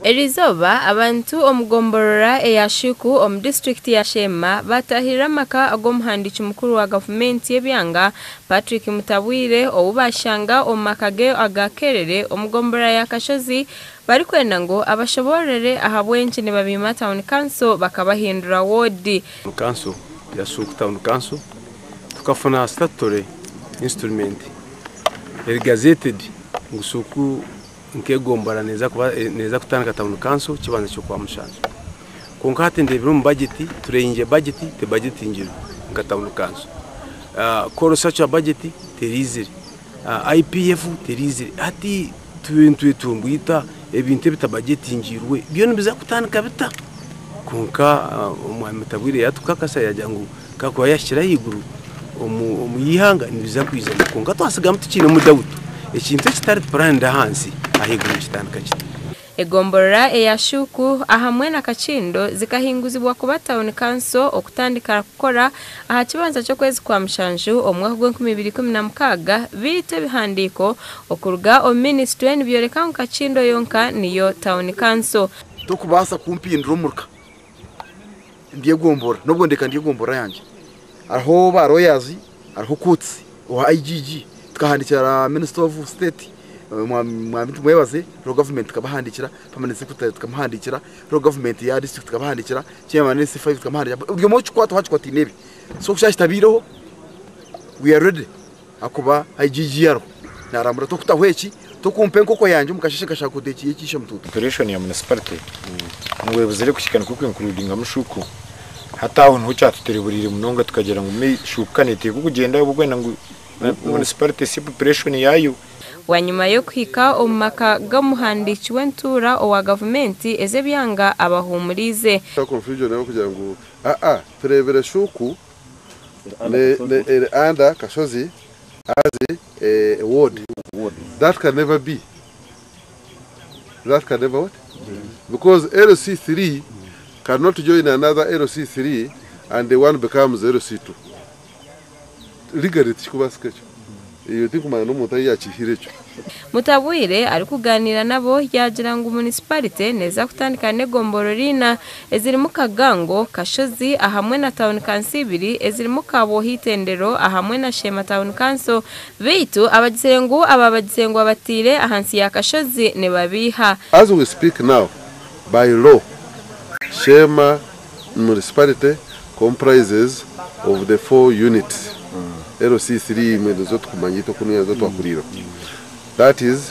Eriizooba abantu omu gomborora eya Shuku omu disiturikiti ya Sheema batahirira amaka ag'omuhandiiki mukuru wa gavumenti y'ebyanga Patrick Mutabwire ou bashanga omu maka ge aga Kerere omu gomborora ya Kashozi barikwenda ngu abashoboororere ahabw'enki nibabiima Town Council bakabahindura woodi. Council ya Shuku Town Council tukafuna statutory instrument eri gazetted ngu Shuku nkegombora neza kuba neza kutandika Town Council kibanza ky'okwa mushanju. Kwonka hati ndebire omu budget, tureyinje budget, te budget ngiro nka Town Council. Call structure budget terizire, IPF terizire. Hati tubintu tumbwita ebintu ebitabajetingirwe byo nibiza kutandika bita. Kwonka omwami Mutabwire yatukakasa yagira ngu kakuba yahikire ahaiguru omu ihanga nibiza kwiza. Kwonka twasigamu tukiine mu doubt. Ekintu ekitari planned ahansi ahaiguru nikitandika kita. Egomborora eya Shuku ahamwe na Kakindo zikahinguzibwa kuba Town Council okutandika kukora aha kibanza ky'okwezi kwa mushanju omwaka gw'enkumi ibiri ikumi na mukaaga, beitu ebihandiiko okuruga omu minisitule nibyoreka ngu Kakindo yonka niyo Town Council. Tokubaasa kumpindura omuruka ndyegombora nobwo ndeka ndyegombora yangye. Hariho ba lawyers, hariho courts owa IGG, tukahandikira Minister of State mwami Tumwebaze, local government tukabahandikira, permanent secretary tukamuhandikira, local government ya district tukabahandikira, chairman NC5 tukamuhandikira. Buri omwe ekikwata wakikwata ebi. So kushashitabireho we are ready akuba IGG yaro. Naramura tokutaho eki tokumpa enkoko yangye omukasheshe kashaka kutekiye ekisha mututu. Operation ya municipality ngwebuzire kushikana kuko including amushuku. Hataho niho cyatutereburire munonga tukagira ngu me shuka neteko kugenda ubugwenda ngu municipality si population yayo. Wanyuma yo kuhika omu maka g'omuhandiiki w'entuura owa gavumenti ez'ebyanga abahumurize. Confusion yo kugira ngu turebere Shuku ne under Kashozi as a ward. That can never be. That can never what? Because LC3 cannot join another LC3 and the one becomes LC2. Legally tikikuba sketch. Iyo tinkumanya n'omuntu ayi yakihire ekyo. Mutabwire arikuganira nabo yagira ngu municipality neza kutandika n'egomborora ina ezirimu Kagango, Kashozi ahamwe na Town Council ibiri ezirimu Kabohi Itendero ahamwe na Shema Town Council, beitu abagizire ngu aba bagize ngu abatire ahansi ya Kashozi nibabiha. As we speak now, by law, Shema municipality comprises of the 4 units. LC3 imwe tukumanyito kuno zo twakuriro. That is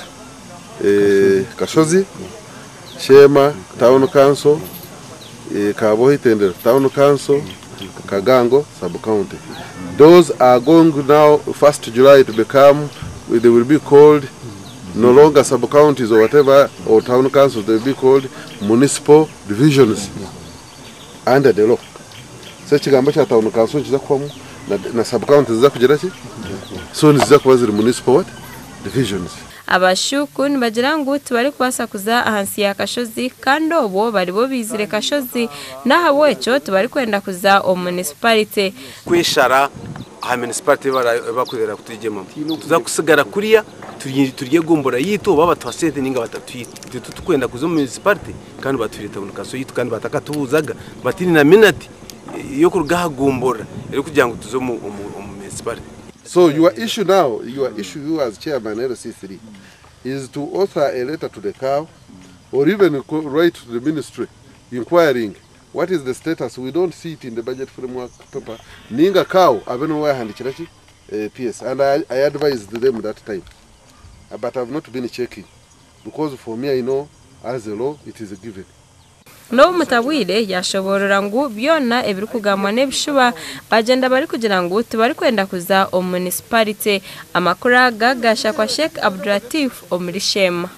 Kashozi, Shema Town Council, Kabohi Itendero Town Council, Kagango Sub County. Those are going now 1st July to become, they will be called no longer sub counties or whatever or town councils, they will be called municipal divisions under the law. So chigambo cha town council kiza kwamu na sub counties ziza kugira ki? So niziza kuba ziri municipal what? Divisions. Abashuku nibagira ngu tibari kubasa kuza ahansi ya Kashozi kandi obwo bari bo bizire Kashozi n'ahabwekyo tibari kwenda kuza omu municipality. Kweshara aha municipality bakurera kutujema. Tuza kusigara kuriya turyegombora yitu baba twasente ninga batatwita. Tukwenda kuza omu municipality kandi batwireta mu kaso yitu kandi batakatubuzaga batini na minute yo kuruga hagombora eri kugira ngu tuze omu municipality. So your issue now, your issue you as chairman LC3 is to author a letter to the CAO or even write to the ministry inquiring what is the status. We don't see it in the budget framework paper. Ninga CAO abeno wahandikira ki PS, and I advised them that time, but I've not been checking because for me I know as a law it is a given. N'obu Mutabwire yashoborora ngu byona ebirikugambwa n'ebishuba bagenda bari kugira ngu tibarikwenda kuza omu municipality. Amakuru aga gashakwa Sheikh Abdulatif omuri Shema.